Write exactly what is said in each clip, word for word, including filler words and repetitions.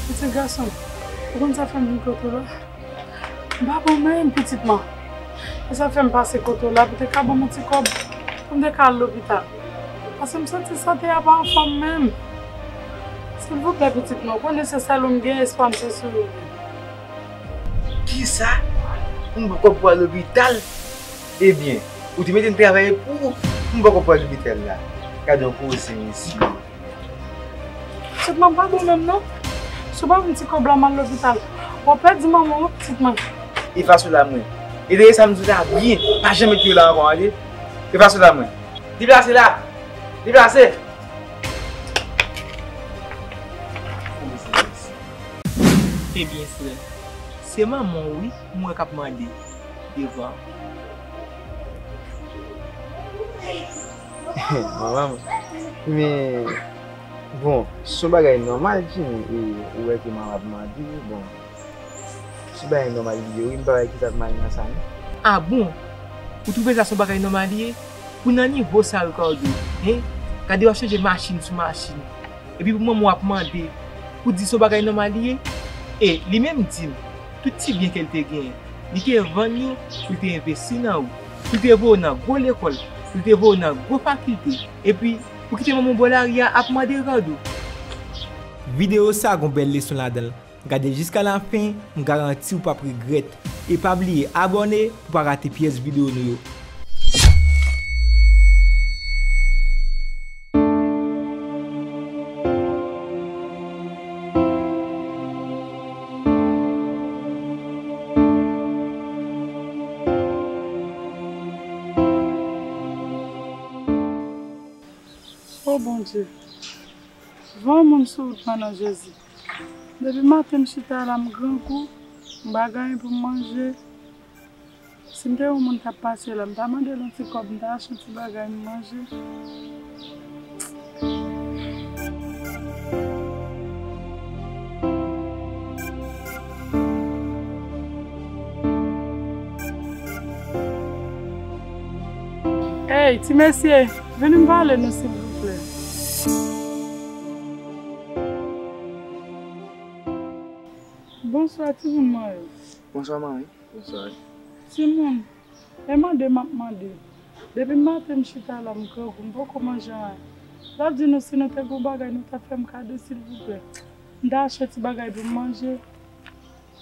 Pitit gason m, ou konn sa fè m vin kote w la? M pa bon menm, pitit mwen. E sa fè m pase kote w la pou te ka ban m yon ti kòb pou m te ka al lopital. Paske m santi sante a pa anfòm menm. Silvouplè, pitit mwen, ou konnen se sèl ou m gen, espwa m se sou ou. Kisa? Pou m ba w kòb pou al lopital? Ebyen, ou te mete m travay pou ou, pou m ba w kòb pou al lopital la. Gade yon koze, mesye. Pitit mwen pa bon menm non. Si w pa ban m ti kòb la, m al lopital. W ap pèdi manman w, pitit mwen. Efase w la mwen. E dèyè sa m di w la byen, pa janm met pye w la ankò, tande? Efase w la mwen. Deplase la! Deplase! Ebyen, frè, se manman w wi, m wè k ap mande devan. Manman m. Men, bon, se yon bagay nòmal, Jimmy, e ou wè ke manman ap mande, bon, se yon bagay nòmal li ye, wi, m pa wè kisa k mal nan sa, non. A bon? Ou twouve sa se yon bagay nòmal li ye? Pou nan nivo sa, Ricardo, hen? Gade w ap chanje machin sou machin. Epi pou manman w ap mande, pou di se yon bagay nòmal li ye? E li menm di m, tout ti byen ke l te genyen, li te vann yo, pou l te envesti nan ou, pou l te voye w nan gwo lekòl, pou l te voye w nan gwo fakilte. Epi, ou kite manman w bò lari a ap mande, Ricardo. Videyo sa gon bèl leson ladan l. Gade l jiska lafen, m garanti w p ap regrèt. E pa bliye abòne pou w pa rate pyès videyo nou yo. O Bondye, voye moun sou wout mwen nan Jezi. Depi maten m chita la, m grangou, m pa gen anyen pou m manje. Si m te wè yon moun k ap pase la, m ta mande l yon ti kòb, m ta achte yon ti bagay m manje. Ey, ti mesye, vini m pale nou, silvouplè. Bonswa, timoun mwen yo. Bonswa, manmi. Bonswa. Timoun, e mande m ap mande. Depi maten m chita la, m grangou, m poko manje anyen. L ap di nou si nou te gon bagay, nou ta fè m kado, silvouplè. M ta achte ti bagay pou m manje.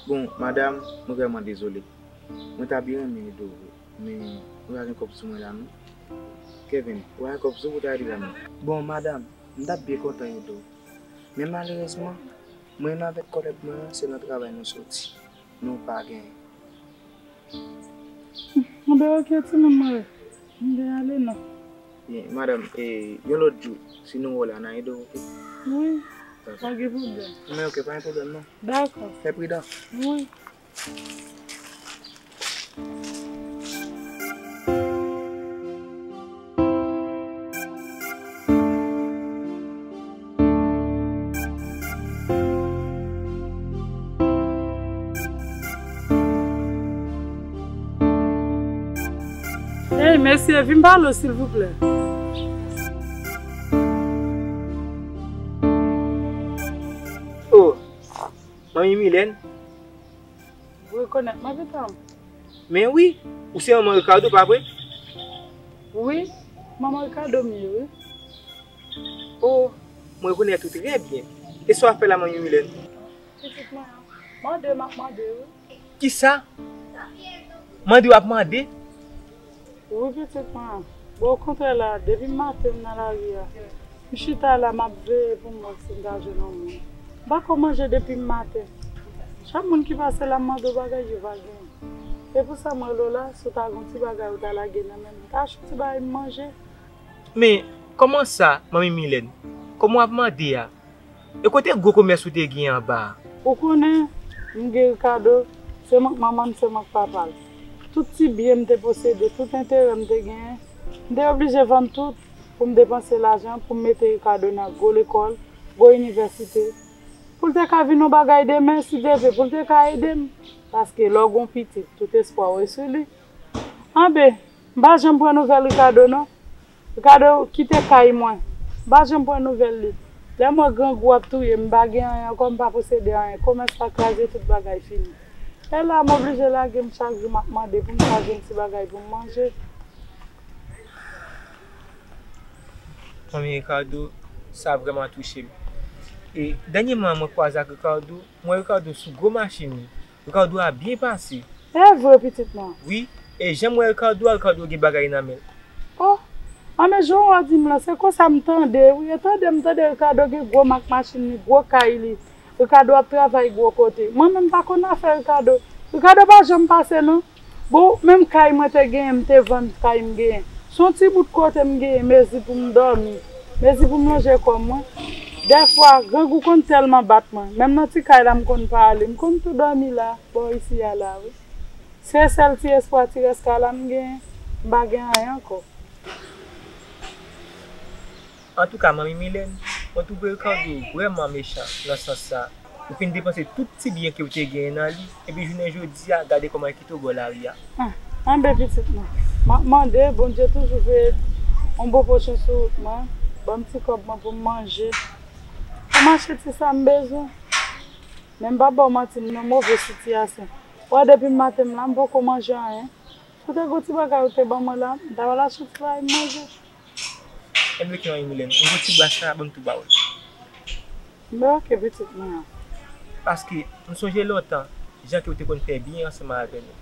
Bon, madanm, mwen vrèman dezole. Mwen ta byen renmen ede w, men mwen pa gen kòb sou mwen la, non. Kevin, ou pa gen kòb sou ou pou w ta ede m? Bon, madanm, m t ap byen kontan ede w. Men malerezman, mwen menm avèk kòlèg mwen an, se nan travay nou soti. Nou pa genyen. Anben, oke, timoun mwen yo. M gen ale non. Byen, madanm, e, yon lòt jou, si nou wè w la, n a ede w, oke? Wi, pa gen pwoblèm. Men oke, pa gen pwoblèm non. Dakò. Fè pridan. Wi. Ey, mesye, vin pale w, silvouplè. Oh, manmi Milène. Ou rekonèt manmi pa m? Men wi, ou se manman Ricardo, pa vre? Wi, manman Ricardo m ye, wi. Oh, mwen rekonèt ou trè byen. E sa w ap fè la, manmi Milène? Pitit mwen an, mande m ap mande, wi. Kisa? Mande w ap mande? Wi, pitit mwen an. Bon, okontrè la, depi maten m nan lari a. M chita la, m ap veye pou m wè si m ta jwenn yon moun. M pako manje depi maten. Chak moun ki pase la, m mande w bagay, yo pa genyen. E pou sa m rele w la, si w ta gon ti bagay ou ta lage nan men m, m ta achte ti bagay m manje. Men, kòman sa, manmi Milène? Kòman w ap mande a? E kote gwo komès ou te gen anba a? Ou konnen, m gen Ricardo, se mank manman m, se mank papa l. Tout ti byen m te posede, tout enterè m te genyen, m te oblije vann tout pou m depanse lajan, pou m mete Ricardo nan gwo lekòl, gwo inivèsite. Pou l te ka vin yon bagay demen, si Dye vle, pou l te ka ede m. Paske lè w gen yon pitit, tout espwa w sou li. Anben, m pa janm pran nouvèl Ricardo, non. Ricardo kite kay mwen. M pa janm pran nouvèl li. Lè m wè grangou ap touye m, m pa gen anyen ankò, m pa posede anyen. Komès la kraze, tout bagay fini. E la, m oblije lage m chak jou, m ap mande pou m ka jwenn ti bagay pou m manje. Manmi Ricardo, sa vrèman touche m. E dènyèman, mwen kwaze ak Ricardo, mwen wè Ricardo sou gwo machin li. Ricardo a byen pase. E vre, pitit mwen. Wi, e jan m wè Ricardo a, Ricardo gen bagay nan men l. Oh, anben jan w di m lan, se konsa m tande, wi. E tande m tande Ricardo gen gwo mak machin li, gwo kay li. Ricardo ap travay gwo kote. Mwen menm m pa konn afè Ricardo. Ricardo pa janm pase non. Bon, menm kay mwen te genyen, m te vann kay m genyen. Se yon ti bout kote m genyen, mezi pou m dòmi, mezi pou m lonje kò mwen. Dèfwa, grangou konn tèlman bat mwen. Menm nan ti kay la, m konn pa ale. M konn tou dòmi la, bò isi a la, wi. Se sèl ti espwa, ti rès kay la m genyen. M pa gen anyen ankò. Antouka, manmi Milène, mwen twouve Ricardo vrèman mechan nan sans sa. Ou fin depanse tout ti byen ke w te genyen nan li, epi jounen jodi a, gade kòman l kite w bò lari a. Ah, anben pitit mwen, m ap mande Bondye toujou voye yon bon pwochen sou wout mwen, ban m ti kòb mwen pou m manje, pou m achte ti sa m bezwen. Men m p ap ba w manti, m nan move sitiyasyon. Ou wè depi maten m la, m poko manje anyen. Si w te gen yon ti bagay ou te ban mwen la, m ta pral achte yon ti bagay m manje. Enben oke manmi Milène, m gon ti bwa sa, ban m tou ba w l. Enben oke pitit mwen an. Paske m sonje lontan, jan ke w te konn fè byen ansanm avè nou.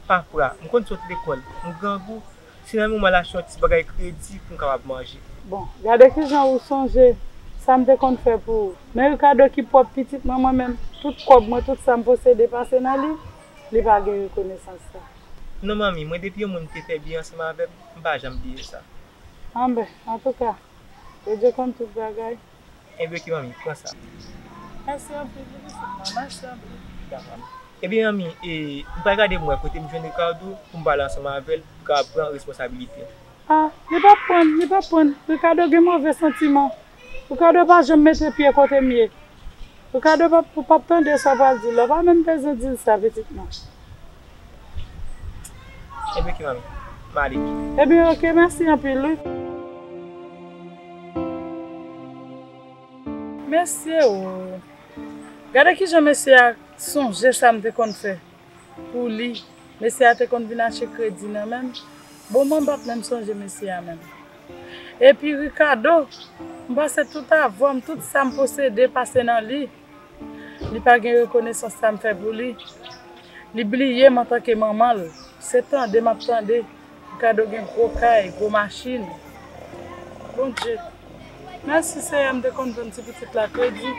Pafwa, m konn sot lekòl, m grangou, se nan men w m al achte yon ti bagay kredi pou m kapab manje. Bon, gade kijan ou sonje sa m te konn fè pou ou. Men Ricardo ki pwòp pitit mwen, mwen menm, tout kòb mwen, tout sa m posede pase nan li, li pa gen rekonesans sa. Non manmi, mwen depi yon moun te fè byen ansanm avè m, m pa janm bliye sa. Anben, antouka, Bondye konn tout bagay. Enben oke manmi, pran sa. Mèsi anpil wi pitit mwen, mèsi anpil. Dakò. Ebyen manmi, e, m pral gade m wè kote m jwenn Ricardo pou m pale ansanm avè l pou l kapab pran responsabilite l. Ah, li p ap pran, li p ap pran. Ricardo gen move santiman. Ricardo pa janm mete pye kote m ye. Ricardo p ap, ou p ap tande sa w pral di l la. Ou pa menm bezwen di l sa, pitit mwen. Ebyen oke manmi, m ale. Ebyen oke, mèsi anpil wi. Mesye o! Gade kijan mesye a sonje sa m te konn fè pou li. Mesye a te konn vin achte kredi nan men m. Bon, mwen m p ap menm sonje mesye a menm. Epi Ricardo, m pase tout avè m, tout sa m posede pase nan li. Li pa gen rekonesans sa m fè pou li. Li bliye m antanke manman l. Se tande m ap tande. Ricardo gen gwo kay, gwo machin. Bondye. Mèsi Seyè, m te konn vann ti pitit la kredi.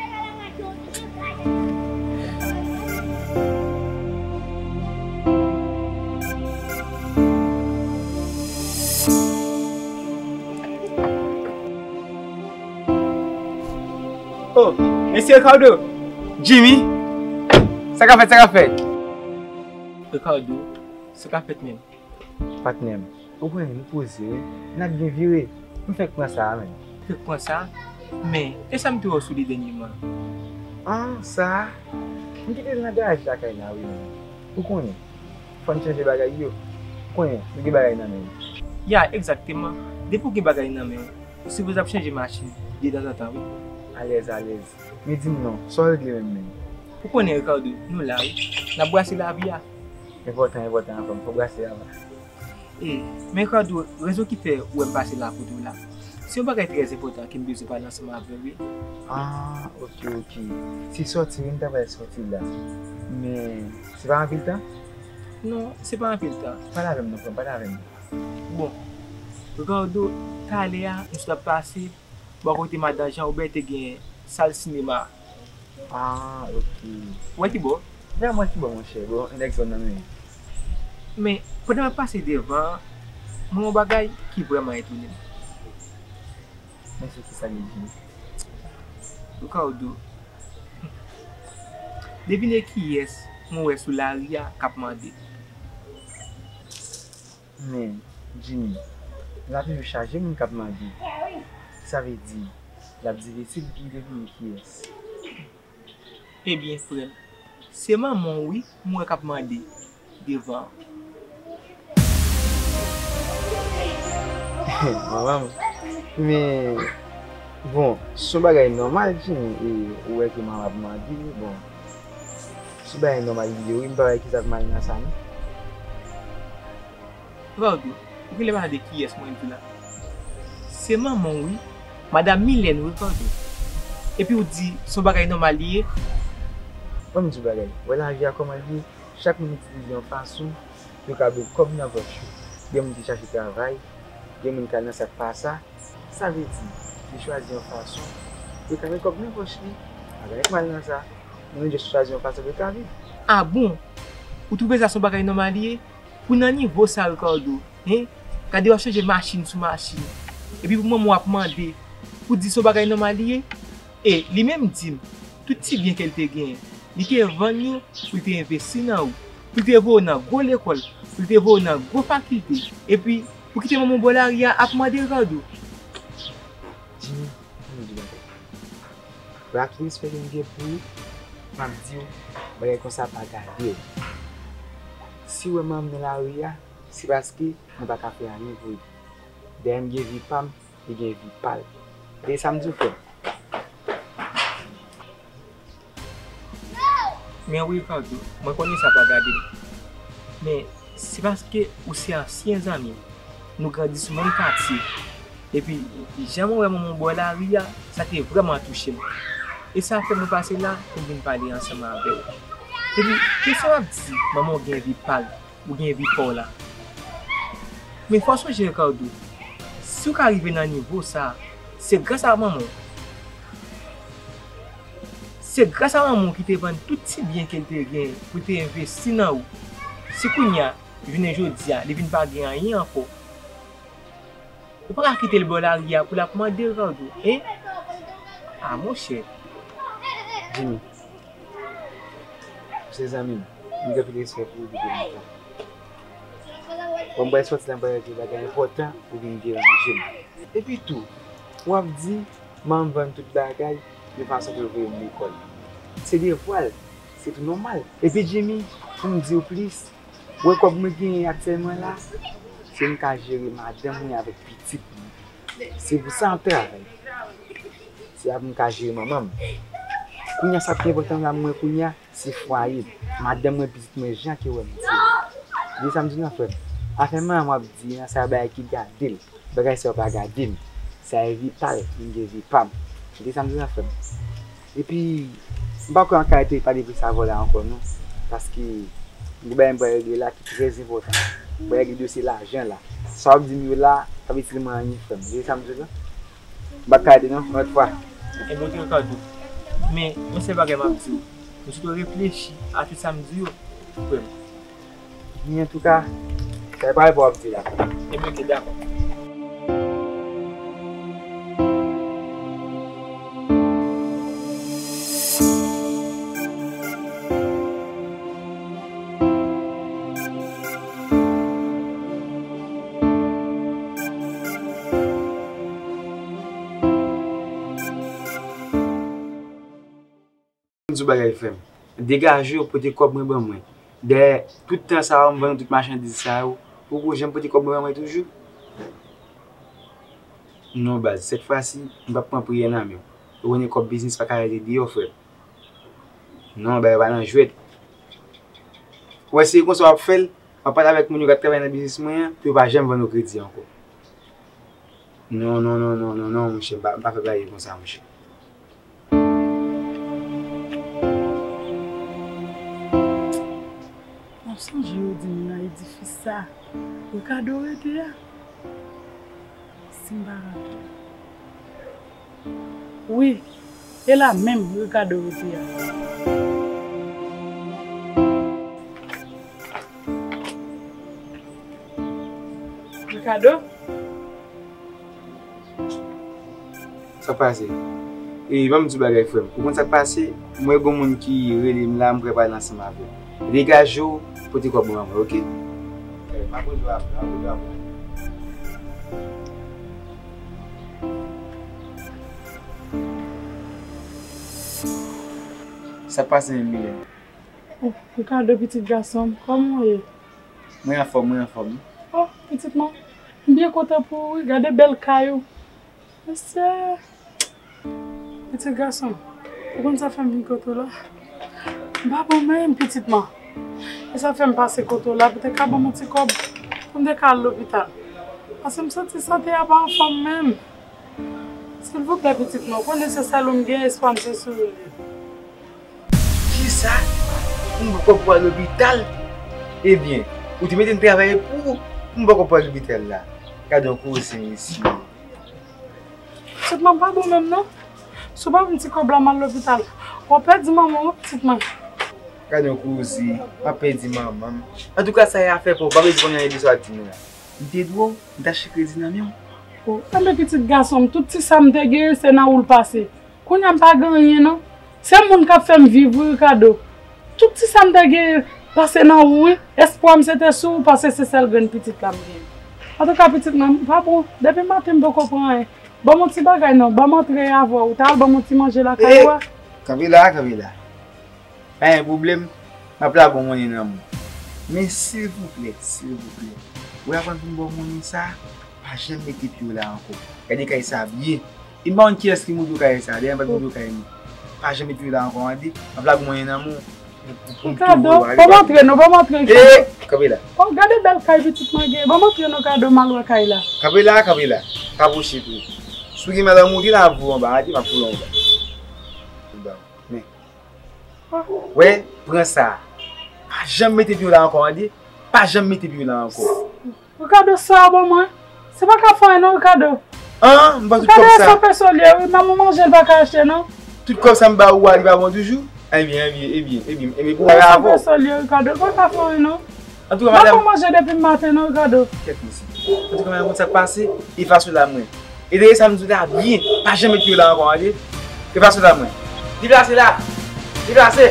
Oh, mesye Ricardo! Jimmy! Sa k ap fèt, sa k ap fèt? Ricardo, sa k ap fèt menm? Patnè m, ou konnen nou poze wi, n ap byen vire. M fèk pran sa a menm. Fèk pran sa? Men, e sa m te wè w sou li dènyèman? Ah, sa a? M kite l nan garaj lakay la wi menm. Ou konnen, fò n chanje bagay yo. Ou konnen, nou gen bagay nan men nou. Ya, egzakteman. Depi w gen bagay nan men w, ou sipoze ap chanje machin detanzantan wi. Alèz, alèz. Men di m non, sa w regle menm menm? Ou konnen Ricardo, nou la wi. N ap brase lavi a. Enpòtan, enpòtan anfòm, fò brase a va. E, men Ricardo, rezon ki fè ou wè m pase la kote w la, se yon bagay trè enpòtan ke m bezwen pale ansanm avè w wi. Ah, oke, oke. Se sòti wi m ta pral sòti la. Men, se pa anpil tan? Non, se pa anpil tan. Pale avè m non, frè m, pale avè m. Bon, Ricardo, talè a, m sot ap pase, bò kote madan Jan Wobè te gen sal sinema. Ah, oke. Ou wè ki bò? Vrèman ki bò, monchè. Bon, nèg zòn nan menm. Men, pandan m ap pase devan an, m wè yon bagay ki vrèman etone m. Men se kisa li di? Ricardo, devine kiyès mwen wè sou lari a k ap mande. Men, Jimmy, lavi yo chaje moun k ap mande. Sa vle di, l ap difisil pou m devine kiyès. Ebyen, frè m, se manman w wi, m wè k ap mande devan an. Manman m? Men, Bon, se yon bagay nòmal, Jimmy, e ou wè ke manman ap mande, bon, se yon bagay nòmal li ye, wi, m pa wè kisa k mal nan sa, non. Ricardo, ou genlè pa tande kiyès mwen di la. Se manman w, wi. Madanm Milène, wi, Ricardo. Epi ou di se yon bagay nòmal li ye? Ban m di w bagay. Wè lavi a kòman l ye? Chak moun itilize yon fason pou yo ka mete kòb nan pòch yo. Gen moun ki chache travay, gen moun k al nan sa k pa sa. Sa vle di, li chwazi yon fason pou l ka mete kòb nan pòch li. Pa gen anyen k mal nan sa. Moun yo jis chwazi yon fason pou yo ka viv. A bon? Ou twouve sa se yon bagay nòmal li ye? Pou nan nivo sa, Ricardo, hen? Gade w ap chanje machin sou machin. Epi pou manman w ap mande, pou di se yon bagay nòmal li ye? E li menm di m, tout ti byen ke l te genyen, li te vann yo pou l te envesti nan ou, pou l te voye w nan gwo lekòl, pou l te voye w nan gwo fakilte. Epi, ou kite manman w bò lari a ap mande, Ricardo. Jimmy, ann di bagay. Wè ak tout respè ke m gen pou ou, m ap di w, bagay konsa pa gade w. Si w wè manman m nan lari a, se paske mwen pa ka fè anyen pou li. Dèyè m gen vi pa m, li gen vi pa l. Tande sa m di w, frè m. Men wi, Ricardo, mwen konnen sa pa gade m. Men se paske ou se ansyen zanmi m. Nou grandi sou menm katye. Epi, jan mwen wè manman w bò lari a, sa te vrèman touche m. E sa fè mwen pase la pou m vin pale ansanm avè w. Epi, kesyon w ap di, manman w gen vi pa l, ou gen vi pa w la. Men fò w sonje, Ricardo, si w ka rive nan nivo sa, se gras a manman w. Se gras a manman w ki te vann tout ti byen ke l te gen pou te envesti nan ou. Si kounye a, jounen jodi a, li vin pa gen anyen ankò, ou pa ka kite l bò lari a pou l ap mande, Ricardo, en? A, monchè. Jimmy, ou se zanmi m. M gen anpil respè pou ou depi lontan. Bon, m pral sòti la, m pral regle bagay enpòtan, ou vin deranje m. Epi tou, w ap di, manman m vann tout bagay, yon fason pou l voye m lekòl. Se devwa l, se tou nòmal. Epi Jimmy, pou m di w plis, ou wè kòb mwen genyen aktyèlman la, se m ka jere madanm mwen avèk pitit mwen. Se pou sa m ap travay. Se la pou m ka jere manman m. Kounye a, sa k enpòtan la, mwen, kounye a, se fwaye m, madanm mwen, pitit mwen, jan ke w wè m di w. Tande sa m di w la, frè m. Afè manman m w ap di a, se yon bagay ki gade l. Bagay sa yo pa gade m. Sa e vi pa l, m gen vi pa m. Tande sa m di w la, frè m. Epi, m pa kwè an kalite pale plis avè w la ankò non, paske m gen bagay m pral regle la ki trè enpòtan. M pral regle dosye lajan la. Sa w ap di m yo la, pa itil mwen anyen, frè m. Tande sa m di w la. M pa ka ede non, yon lòt fwa. Ebyen, oke, Ricardo. Men, yon sèl bagay m ap di w. Mwen sot reflechi a tout sa m di yo, frè m. Men antouka, sa e pawòl pa w ap di la. Ebyen, oke, dakò. M di w bagay, frè m. Degaje w, pote kòb mwen ban mwen. Dèyè tout tan sa yo, m vann tout machandiz sa yo, ou poko janm pote kòb mwen ban mwen toujou? Non, baz, sèt fwa si, m p ap pran priyè nan men w. Ou konnen kòb biznis pa ka rete deyò, frè m. Non, bagay pa nan jwèt. Ou wè, si se konsa w ap fè l, m ap pale avèk moun yo k ap travay nan biznis mwen an, pou yo pa janm vann ou kredi ankò. Non, non, non, monchè, m pa, m pa fè bagay konsa, monchè. M ap sonje yo di m nan edifis sa, Ricardo rete a. Si m pa raple. Wi, e la menm Ricardo rete a. Ricardo? Sa k pase? E, ban m di w bagay, frè m. Ou konn sa k pase? Mwen, gon moun ki rele m la, m prè pale ansanm avè w. Degaje w, pote kòb mwen ban mwen, oke? Eh, m ap rele w apre, m ap rele w apre. Sa k pase menm, Milène? Oh, Ricardo, pitit gason m, kòman w ye? Mwen anfòm, mwen anfòm. Oh, pitit mwen, m byen kontan pou ou, wi. Gade bèl kay ou. Mesye, Pitit gason m, ou konn sa fè m vin kote w la? M pa bon menm, pitit mwen. E sa fè m pase kote w la pou te ka ban m yon ti kòb pou m te ka al lopital. Paske m santi sante a pa anfòm menm. Silvouplè, pitit mwen, ou konnen se sèl ou m gen, espwa m se sou ou li. Kisa? Pou m ba w kòb pou al lopital? Ebyen, ou te mete m travay pou ou, pou m ba w kòb pou al lopital la. Gade yon koze, mesye. Pitit mwen pa bon menm non. Si w pa ban m ti kòb la, m al lopital. W ap pèdi manman w, pitit mwen. Gade yon koze, m ap pèdi manman m. Antouka, sa e afè pa w, pa bezwen konnen anyen de sa w ap di m la. M te di w, m t achte kredi nan men w. O, enben pitit gason m, tout ti sa m te genyen, se nan ou l pase. Kounye a m pa gen anyen non. Se moun k ap fè m viv wi, Ricardo. Tout ti sa m te genyen pase nan ou wi. Espwa m se te sou ou paske se sèl grenn pitit la m genyen. Antouka pitit mwen, m pa bon. Depi maten m poko pran anyen. Ban m yon ti bagay non, ban m antre avè w. Ou ta al ban m yon ti manje lakay ou a? Kanpe la, kanpe la. Pa gen pwoblèm, m ap lage w monnen nan men w. Men silvouplè, silvouplè, ou aprann pou m ba w monnen sa, pa janm mete pye w la ankò. Gade kay sa byen. E m pa konn kiyès ki monte w kay sa, dayè m pa t monte w kay mwen. Pa janm mete pye w la ankò, tande? M ap lage w monnen nan men w. Ricardo, ban m antre non, ban m antre. E, kanpe la. O, gade bèl kay pitit mwen gen. Ban m antre non, Ricardo, m al wè kay la. Kanpe la, kanpe la. Pa pwoche tou. Si w gen mal a monte la, ap voye anba, tande, m ap foule anba. Men. Wè, pran sa. Pa janm mete pye w la ankò, tande? Pa janm mete pye w la ankò. Ricardo, sa w ban mwen? Se pa ka fè anyen non, Ricardo. An, m ba w tout kòb sa. Ricardo, e san peso l ye wi, menm yon manje l pa ka achte non. Tout kòb sa m ba ou a, li pa bon toujou? Ebyen, ebyen, ebyen, ebyen, ebyen, pou w avè w. E san peso l ye, Ricardo, li pa ka fè anyen non. Antouka, madanm. M pa pran manje depi maten non, Ricardo. Kèt mesye. Antouka, madanm, konn sa k pase? Efase la mwen. E dèyè sa m di w la byen, pa janm met pye w la ankò, tande? Deplase w la mwen. Deplase la! Deplase!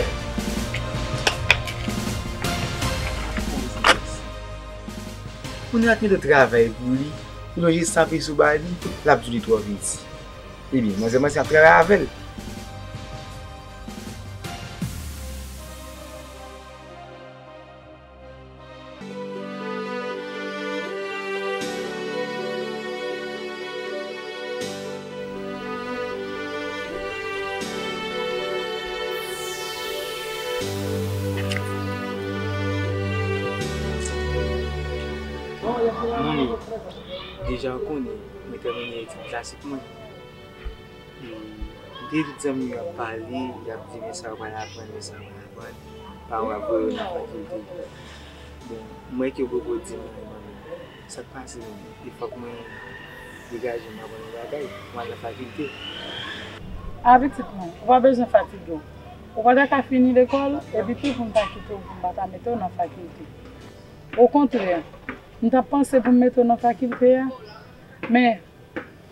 Moun nan t mete travay pou li, ou lonje san peso ba li, l ap di w li twò piti. Ebyen, manzè, manzè ap travay avè l. Mwen menm, deja ou konnen, mwen tèmine etid klasik mwen. Hmm, m te di tout zanmi yo ap pale, y ap di men sa yo pral aprann, men sa yo pral aprann. Paran yo ap voye yo nan fakilte. Bon, m wè ke yo poko di m anyen, manmi. Sa k pase menm? E fòk mwen degaje m aprann yon bagay, m al nan fakilte. A pitit mwen, ou pa bezwen fatige w. Ou pa ta ka fini lekòl, epi tou pou m ta kite w, pou m pa ta mete w nan fakilte. Okontrè, m t ap panse pou m mete w nan fakilte a, men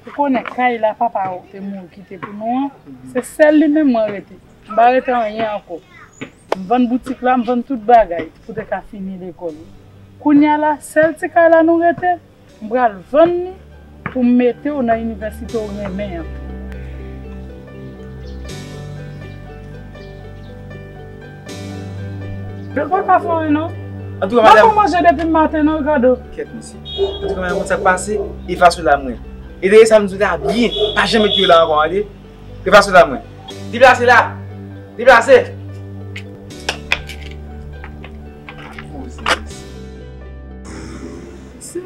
Ou konnen kay la papa w te mouri kite pou nou an, se sèl li menm mwen rete. M pa rete anyen ankò. M vann boutik la, m vann tout bagay pou te ka fini lekòl ou. Kounye a la, sèl ti kay la nou rete, m pral vann li pou m mete w nan inivèsite w renmen an. Yo pa ka fè anyen non. Antouka, madanm. M pa pran manje depi maten non, Ricardo. Kèt, mesye. Antouka, madanm, konn sa k pase? Efase w la mwen. E dèyè sa m di w la byen, pa janm met pye w la ankò, tande? Efase w la mwen. Deplase la! Deplase! Se,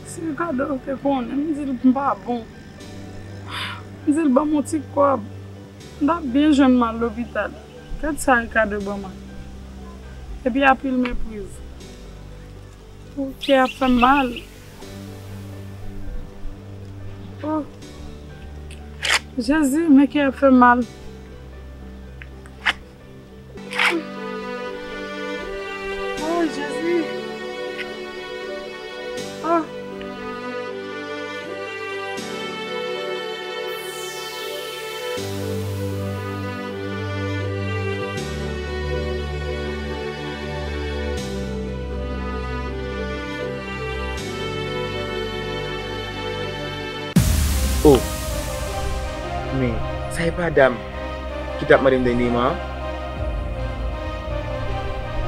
se Ricardo te konnen, m di l m pa bon. M di l ban m yon ti kòb. M t ap byen jwenn m al lopital. Gad sa Ricardo ban mwen. Epi anpil mepriz. O, kè ap fè m mal. O, Jezi, men kè ap fè m mal. O, Jezi. O. O! Men, sa e pa dam ki t ap mande m dènyèman an?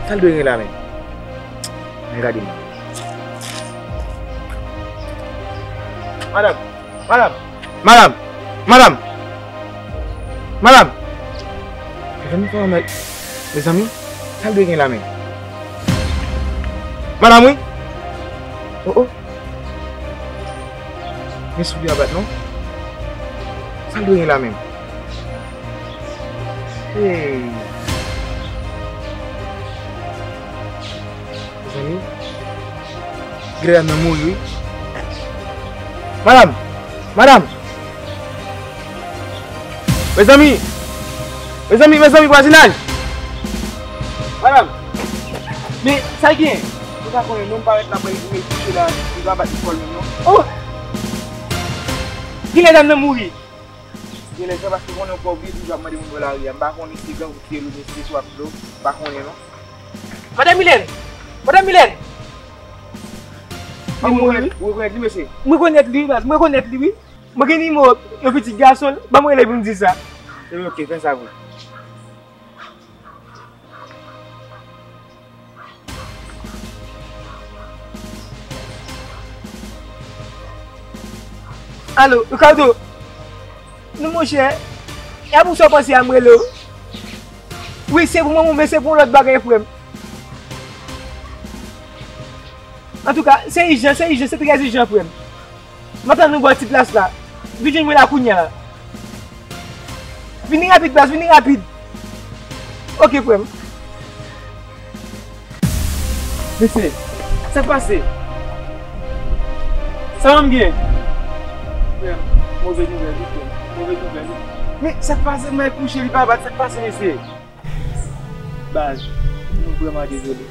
Sa l dwe gen la menm? Ann gade m. Madanm! Madanm! Madanm! Madanm! Madanm! Mezanmi, sa mèt. Mezanmi, sa l dwe gen la menm? Madanm, wi! Oh, oh! Men soulye a bat non. Sa l dwe gen la menm? Hey! Mezanmi, Greda nan mouri wi. Madanm! Madanm! Mezanmi! Mezanmi, mezanmi, vwazinaj! Madanm! Men, sa l gen? Ou pa konnen non, m pa wè l ap pral rive kouche la, li pa bat lekòl menm non. Oh! Genlè dam nan mouri. Genlè sa paske konnen w pòv li toujou ap mande moun bò lari a. M pa konnen si se grangou ki rele w, mesye sou ap dlo, m pa konnen non. Madan Milèn! Madan Milèn! Li mouri wi. Ou rekonèt li, mesye? M rekonèt li, baz. M rekonèt li, wi. Mwen gen nimewo yon pitit gason l. Ban m rele pou m di sa. Ebyen, oke, fè sa pou. Alo, Ricardo. Non, monchè. E a pou sa w panse a m rele w? Wi, se pou mwen, men se pou yon lòt bagay, frè m. Antouka, se ijan, se ijan, se trè ijan, frè m. M ap tann ou bò ti plas la. Vin jwenn mwen la kounye a. Vini rapid, baz, vini rapid. Oke, frè m. Mesye, sa k pase? Sa manm gen? Frè m, move nouvèl, wi, frè m. Move nouvèl, wi. Men, sa k pase? M al kouche, li pa bat. Sa k pase, mesye? Baz, nou vrèman dezole.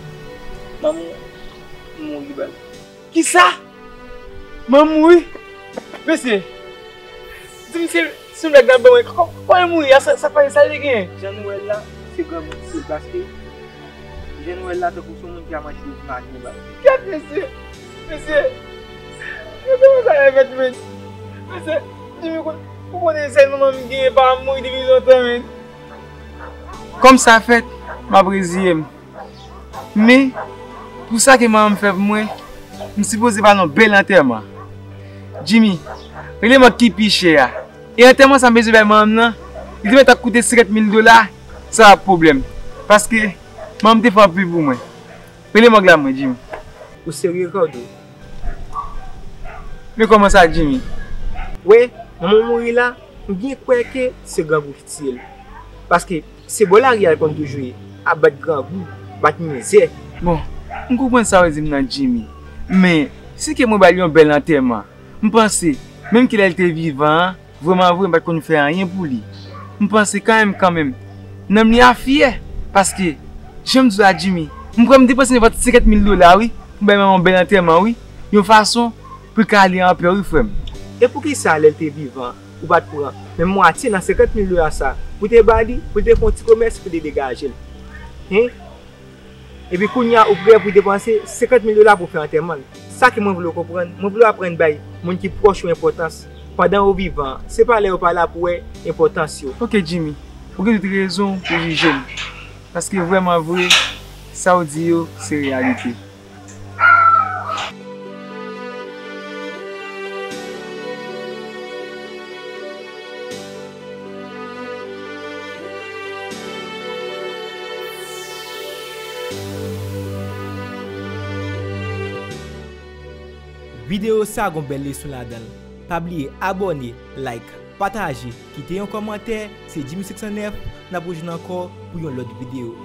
Manman w mouri, baz. Kisa? Manman mouri? Mesye, di m se, se yon blag n ap ban mwen. Kò-, kòman l mouri a? Sa, sa k pase? Sa l te genyen? Jan nou wè l la, se grangou ki fè l, paske jan nou wè l la, tankou se yon moun ki a manje depi maten, baz. Gad, mesye! Mesye! Gad kòman sa fèt, men! Mesye, Jimmy, ou konnen sèl manman m genyen, pa m mouri depi lontan, men! Kòm sa fèt, m ap reziye m. Men, pou sa ke manman m fè pou mwen, m sipoze ba l yon bèl antèman. Jimmy, rele m ak ki pi chè a. E antèman sa m bezwen bay manman m nan, li te mèt ap koute senkant mil dola, sa pa pwoblèm. Paske, manman m te fè anpil pou mwen. Rele m ak la mwen, Jimmy. Ou serye, Ricardo? Men kòman sa, Jimmy? Wi, manman w mouri la, m byen kwè ke se grangou ki tiye l. Paske se bò lari a l konn toujou ye, ap bat grangou, bat mizè. Bon, m konprann sa w di m nan, Jimmy. Men, si ke mwen ba l yon bèl antèman, m panse, menm ke lè l te vivan an, vrèman vre, m pa t konn fè anyen pou li. M panse kanmenm, kanmenm, nanm li a fyè. Paske, jan m di w la, Jimmy, m kwè m depanse yon vant senkant mil dola, wi, pou bay manman yon bèl antèman, wi. Yon fason pou l ka ale anpè, wi, frè m. E poukisa, lè l te vivan, ou pa t pran menm mwatye nan senkant mil dola sa pou te ba li, pou l te fè yon ti komès, pou te degaje l? Hen? Epi kounye a, ou prè pou depanse senkant mil dola pou fè antèman l. Sa ke mwen vle w konprann, mwen vle w aprann bay moun ki pwòch ou enpòtans pandan yo vivan. Se pa lè yo pa la pou w wè enpòtans yo. Oke, Jimmy, ou gen tout rezon pou w jije m. Paske vrèman vre, sa w di yo, se reyalite. Videyo sa gon bèl leson ladan l. Pa bliye abòne, like, pataje, kite yon kòmantè. Se Jimmy senk san nèf, n ap rejwenn ankò pou yon lòt videyo.